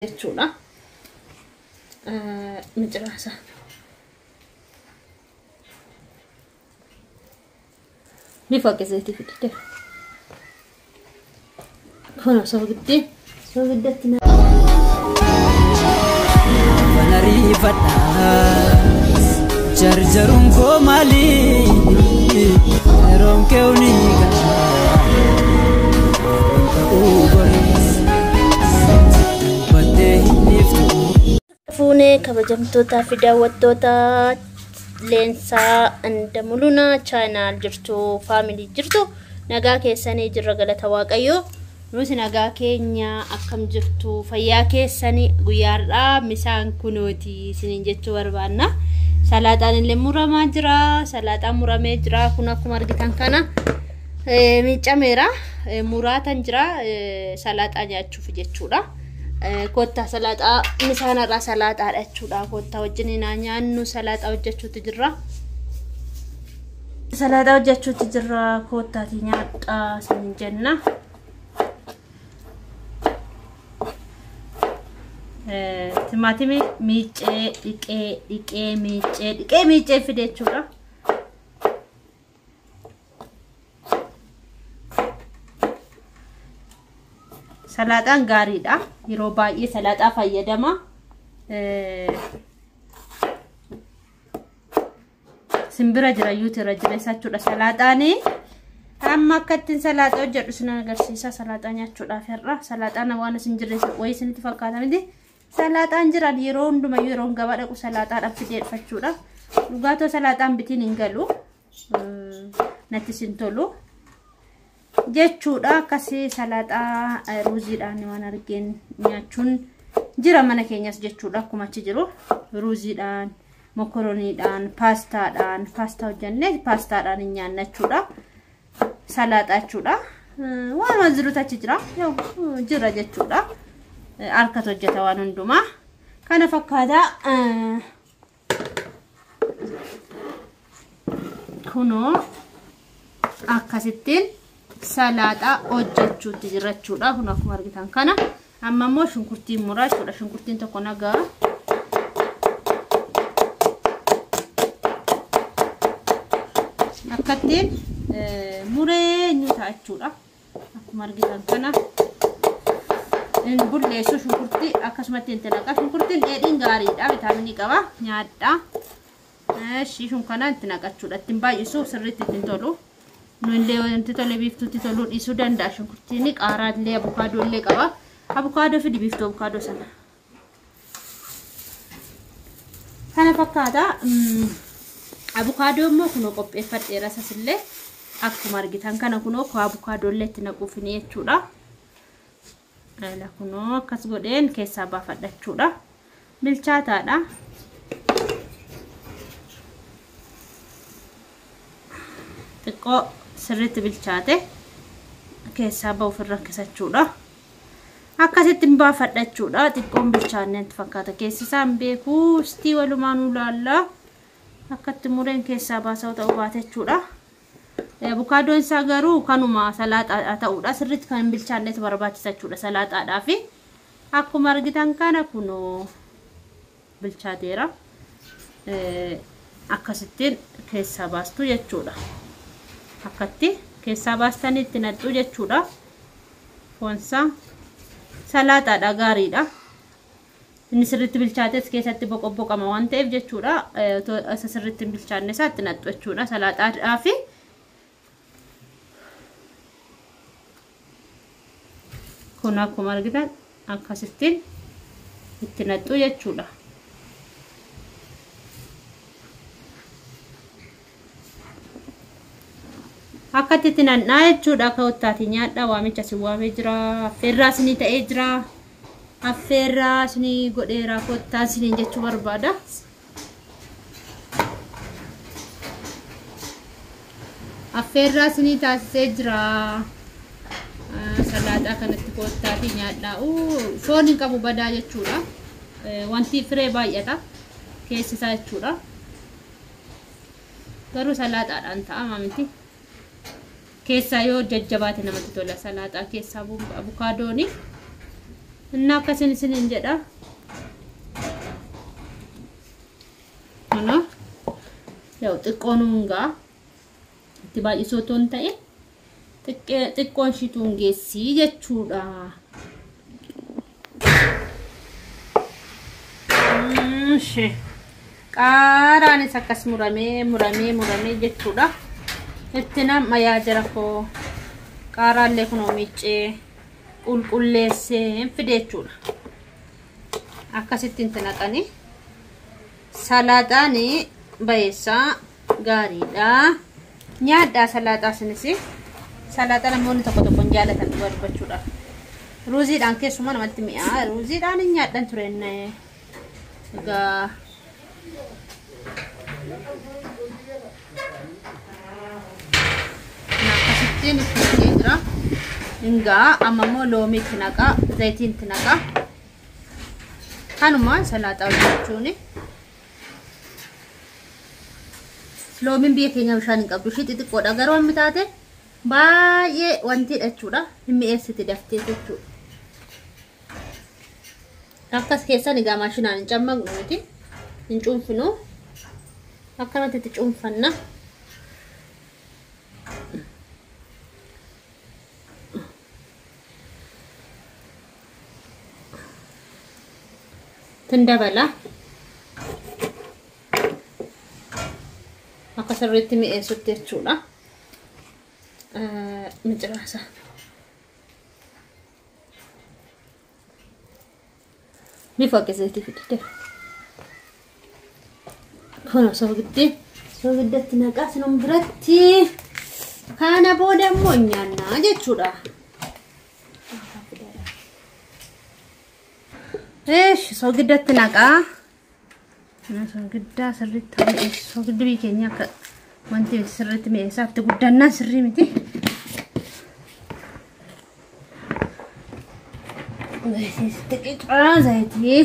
Jechuudha. Miciraasa. Bifa akkasiitti fidde. Kun soogiddi soogiddatti na. Ariifadha jarjaruun koo maali yeroon kee ni gala ta'uu boris dubbattee hin dhiiftu. Fuunee kabajamtootaa fi daawwattoota Leensaa Andamuluna channel jirtu, family jirtu, nagaa keessanii? Jirra, galata Waaqayyoo. Nuti nagaa keenya. Akkam jirtu? Fayyaa keessanii? Guyyaarraa misaan kunooti isiniin jechuu barbaanna. Salaaxaan illee muramaa jira. Salaaxaan muramee jira. Kun akkuma argitan kana miicameera. Muraatan jira salaaxaa nyaachuuf jechuudha. Kottaa salaaxaa, misaanarraa salaaxaadha jechuudha. Kottaa wajjin nyaannu, salaaxaa hojjechuutu jirra. Salaaxaa hojjechuutu jirra. Kottaati nyaadhaa isiniin jenna. Timaatimii miicee dhiqee dhiqee miicee dhiqee miicee fide jechuudha. Salaaxaan gaariidha. Yeroo baay'ee salaaxaa fayyadama. Simbira jira yuuti irra jira jechuudha salaaxaan. Amma akka ittiin salaaxaa hojjedhu isin agarsiisa. Salaaxaa nyaachuudhaaf har'a. Salaaxaan waan isin jirre wayii isinitti fakkaata miti. Salaaxaan jiran yeroo hundumayyuu yeroo gabaa dhaqu salaaxaadhaan fideeffachuudha. Dhugaatoo salaaxaan bitiin hin galu. Natti isin tolu jechuudha. Akkasii salaaxaa ruuziidhaan waan argeen nyaachuun jira mana keenyas jechuudha. Akkuma achi jiru ruuziidhaan, mokoroniidhaan, paastaadhaan, paastaa hojjannee paastaadhaan hin nyaanna jechuudha. Salaaxaa jechuudha. Waan jirutu achi jira jira jechuudha. Harkatu hojjeta waan hundumaa. Kana fakkaata. Kunoo akkasittiin salaaxaa hojjechuutti jira jechuudha. Kun akkuma argitan kana. Amma immoo shunkurtiin muraa jechuudha. Shunkurtiin tokko nagaa. Akkattiin muree ta'a jechuudha. Akkuma argitan kana. Bulleessu shunkurtii akkasumatti itti naqa. Shunkurtiin dheedhiin gaariidha. Vitaaminii qaba. Nyaadha. Eshi shun kana itti naqachuudha. Ittiin baay'isu sirriitti ittiin tolu. Nu illee wanti tole biiftuutti toluu dhiisuu danda'a. Shunkurtiin qaaraa illee abukaadoo illee qaba. Abukaadoo fidi biiftuu, abukaadoo sana. Kana fakkaata. Abukaadoo immoo kunoo qopheeffadheera isas illee akkuma argitan kana kunoo abukaadoo illee itti naquufini jechuudha. Kunoo akkas godheen keessaa baafadha jechuudha. Bilchaataadha. Xiqqoo sirriitti bilchaate keessaa ba'uuf irra rakkisachuudha. Akkasitti hin baafadha jechuudha. Xiqqoon bilchaanne fakkaata. Keessi isaa hin beeku. Istii walumaan ilaalla. Akkatti mureen keessaa baasaa ta'uu baate jechuudha. Abukaadoon isaa garuu kanuma salaaxaa ta'uudha. Sirriitti kan hin bilchaannetu barbaachisa jechuudha salaaxaadhaaf. Akkuma argitan kana kunoo bilchaateera. Akkasittiin keessaa baastu jechuudha. Akkatti keessaa baastanii itti naqxu jechuudha. Foonsaa salaaxaadha, gaariidha. Inni sirriitti bilchaates keessatti boqoboqama waan ta'eef jechuudha. Isa sirriitti hin bilchaanne isaa itti naqxu jechuudha salaaxaadhaaf. Kun akkuma argitan akkasittiin itti naqxu jechuudha. Akkatti itti naqnaa jechuudha. Akka wattaati nyaadha. Waamicha si waamee jira. Affeerraa isinii ta'ee jira. Affeerraa isinii godheera, kottaa isiniin jechuu barbaada. Affeerraa isinii taasisee jira. Salaaxaa kanatti kottaati nyaadha. Foon hin qabu badaa jechuudha. Wanti firee baay'ata keessi isaa jechuudha. Garuu salaaxaadhaan ta'a miti. Keessaa yoo jajjabaate namatti tola salaaxaa keessaa abukaadooni. Innaa akkasiin isiniin jedha. Kana yaa'u xiqqoon hungaa itti baay'isoo otoo hin ta'in xiqqoon ishiituun geessii jechuudha. Qaaraanis akkas muramee muramee muramee jechuudha. Itti nama yaa jira koo qaaraallee kunoo miiccee qulqulleessee hin fide jechuudha. Akkasitti itti naqanii salaaxaan bayeessaa gaariidha. Nyaadhaa salaaxaa isinis salaaxaa namoonni tokko tokko hin jaalatan dhugaa dubbachuudhaaf. Ruuziidhaan keessumaa namatti mi'aa. Ruuziidhaan hin nyaadhan ture egaa. Akkasittiin itti naqee jira. Ingaa amma immoo loomii itti naqaa, zayitiin itti naqaa. Kanumaan salaaxaa hojjechuuni. Loomiin biyya keenya bishaan hin qabdu. Ishii xixiqqoodha. Garuu hammi taate baay'ee wantiidha jechuudha. Hin mi'eessiti daftee jechuudha. Akkas keessan egaa maashinaan hin cammaqnu miti. Hin cuunfinu. Akkanatti itti cuunfanna. Tin dabala. Akka sirriitti mi'eessutti jechuudha. Miciraasa. Bifa akkasitti fidde. Kun soogiddi soogiddatti naqaa sinum biratti kana booda immoo nyaannaa jechuudha. Eesh soogiddatti naqaa. Soogiddaa sirriitti mi'eessu. Soogiddi biyya keenya akka wanti sirriitti mi'eessaa itti guddannaan sirrii miti. Zayitii xiqqaa zayitii.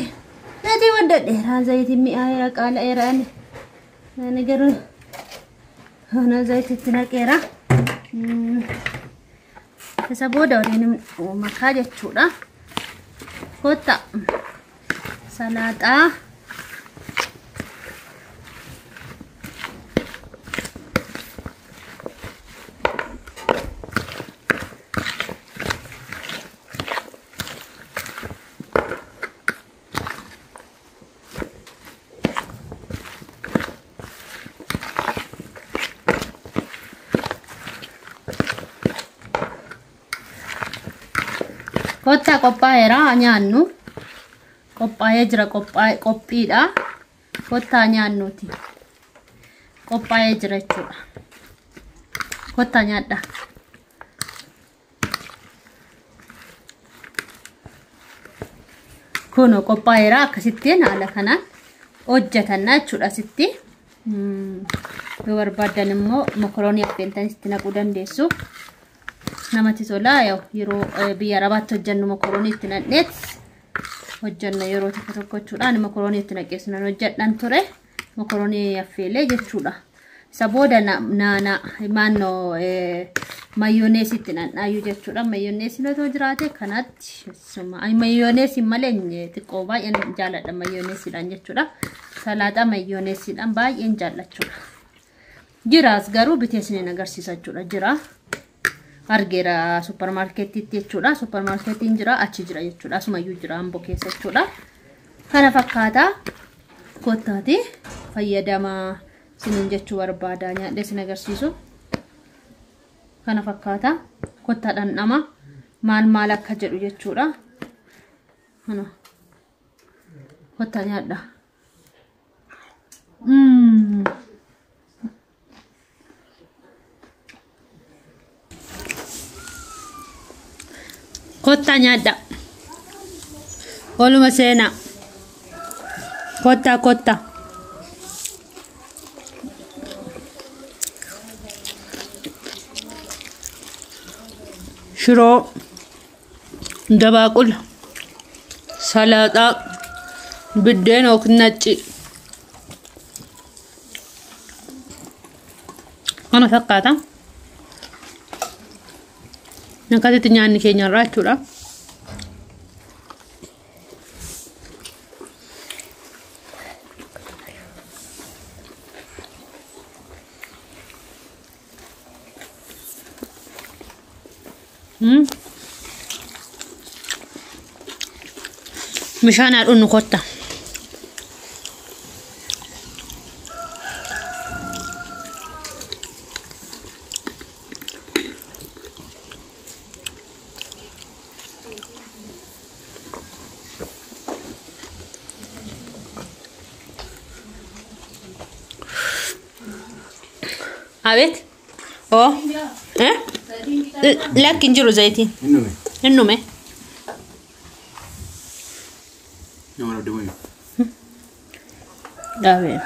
Zayitii wadda dheeraa zayitii mi'aayaa qaala'eeraan. Ani garuu kana zayitiitti naqeera. Isa booda waliin makaa jechuudha. Kotta salaaxaa. Kottaa qophaa'eera nyaannu. Qophaa'ee jira qophiidha. Kottaa nyaannuuti. Qophaa'ee jira jechuudha. Kottaa nyaadha. Kunoo qophaa'eera akkasittiin haala kanaan hojjetanna jechuudha asitti. Yoo barbaaddan immoo mokoroonii affeeltanii itti naquu dandeessu. Namatti tola yeroo biyya arabaatti hojjennu mokoroonii itti naqneet hojjenna yeroo tokko tokko jechuudha. Ani mokoroonii itti naqeessu nan hojjedhan ture mokoroonii affeelee jechuudha. Isa booda naana maannoo mayyooneesii itti naqnaayyuu jechuudha. Mayyooneesiin otoo jiraate kanatti mayyooneesiin malee xiqqoo baay'een jaalladha mayyooneesiidhaan jechuudha. Salaaxaa mayyooneesiidhaan baay'een jaallachuudha. Jiraas garuu bitee isiniin agarsiisa jechuudha. Jira. Argeera suppermaarkeetiitti jechuudha. Suppermaarkeetiin jira achi jira jechuudha. Asumayyuu jira Amboo keessa jechuudha. Kana fakkaata kottaati fayyadamaa isiniin jechuu barbaada. Nyaadhee isin agarsiisu. Kana fakkaata kottaa dhandhama maal maal akka jedhu jechuudha. Kana kottaa nyaadha. Kottaa nyaadha. Oluma seenaa. Kottaa kottaa. Shiroo, dabaaqula, salaaxaa, biddeen yookiin nacci. Kana fakkaata. Akkasitti nyaanni keenya irraa jechuudha. Bishaan haa dhugnu kotta. Abeet. Oo. Eh? Lakki hin jiru zayitiin. Hin dhume. Hin dhume. Nama dhabde wayi. Dhaabee.